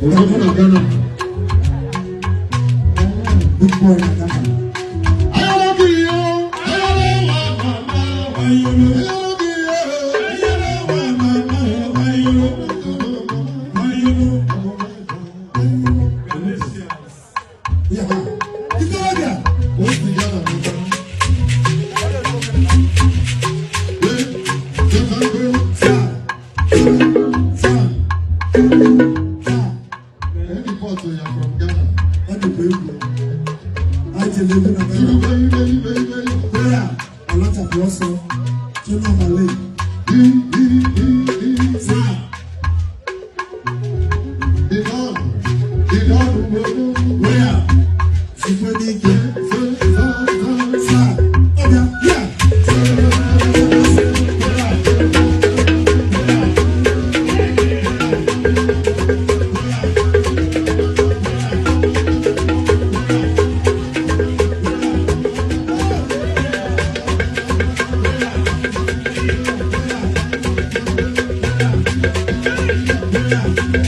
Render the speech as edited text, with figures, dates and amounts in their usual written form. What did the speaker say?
Odogwu na Ghana. Big boy na Ghana. Ayọ̀lọ́ kì í yó, ayọ̀lọ́ wà màmá, ayọ̀lọ́ kì í yó, ayọ̀lọ́ wà màmá, ayọ̀lọ́, ayọ̀lọ́. Yeah. Ikorobịa. Ó ti Ghana níta. Saa. Saa. Saa. Any part you are from Ghana. Ọ dịkwa egwu. Anyị jere egwu na Ghana. Prayer ọlọchapụ ọsọ. Chinọmale. Saa. Prayer. Sikwe n'ike. Saa. Ọbịa. Yeah. Yeah.